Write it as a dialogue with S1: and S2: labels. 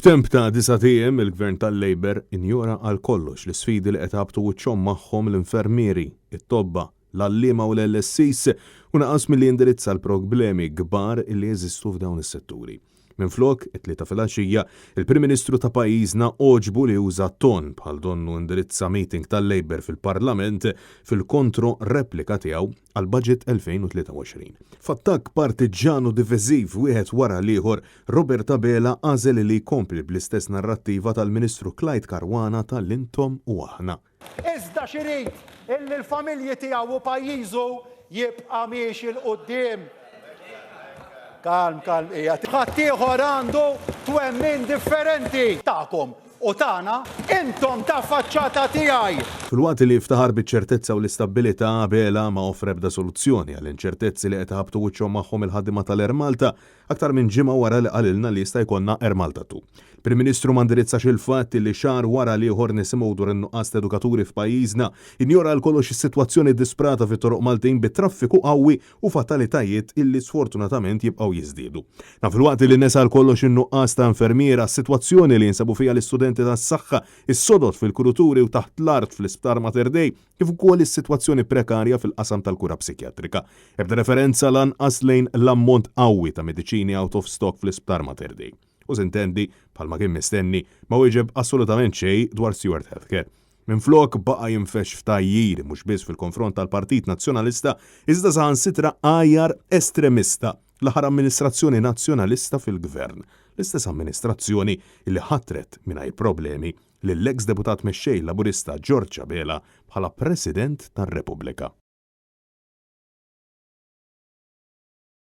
S1: F'temp ta' disat ijiem, il-Gvern tal-Labour injora għal kollox l-isfidi li qed iħabbtu wiċċhom magħhom l-infermieri, it-tobba, l-għalliema u l-LSEs u naqas milli jindirizza l-problemi kbar li jeżistu f'dawn is-setturi. Minflok, it-Tlieta filgħaxija, il-Prim Ministru ta' pajjiżna għoġbu li uża ton bħal donnu indirizza meeting tal-Labour fil-Parlament fil-kontro-replika tiegħu għall-Budget 2023. F'attakk partiġġan u diviżiv wieħed wara l-ieħor, Robert Abela għażel li jkompli bl-istess narrattiva tal-Ministru Clyde Caruana tal-intom u aħna.
S2: Iżda x'irid illi l-familji tiegħu u pajjiżu jibqa' miexi 'l quddiem. Kalm, kalm qiegħed. Ħaddieħor għandu twemmin differenti. Tagħkom u tagħna, intom ta' faċċata tiegħi.
S1: Filwaqt li ftaħar biċ-ċertezza u l-istabbilità, Abela ma offra ebda soluzzjoni għall-inċertezzi li qed iħabbtu wiċċhom magħhom il-ħaddiema tal-Air Malta Aktar minn ġimgħa wara li qalilna li jista' jkollna Air Malta 2. Il-Prim Ministru ma ndirizzax il-fatt li xahar wara l-ieħor nisimgħu dwar in-nuqqas ta' edukaturi f'pajjiżna, injora għal kollox is-sitwazzjoni ddisprata fit-toroq Maltin bi traffiku qawwi u fatalitajiet illi sfortunatament jibqgħu jiżdiedu. Dan filwaqt li nesa għal kollox in-nuqqas ta' infermiera, s-sitwazzjoni li jinsabu fiha l-istudenti tas-saħħa, is-sodod fil-kuruturi u taħt l-art fl-Isptar Mater Dei, kif ukoll is-sitwazzjoni prekarja fil-qasam tal-kura psikjatrika. Ebda referenza lanqas lejn l-ammont qawwi ta' mediċini out of stock fl-Isptar Mater Dei. U sintendi, bħalma kien mistenni, ma wieġeb assolutament xejn dwar Steward Healthcare. Minflok baqa' jinfexx f'tgħajjir mhux biss fil-konfront tal-Partit Nazzjonalista iżda saħansitra għajjar estremista l-aħħar amministrazzjoni Nazzjonalista fil-Gvern, l-istess amministrazzjoni li ħatret mingħajr problemi lill-eks Deputat Mexxej Laburista George Abela bħala President tar-Repubblika.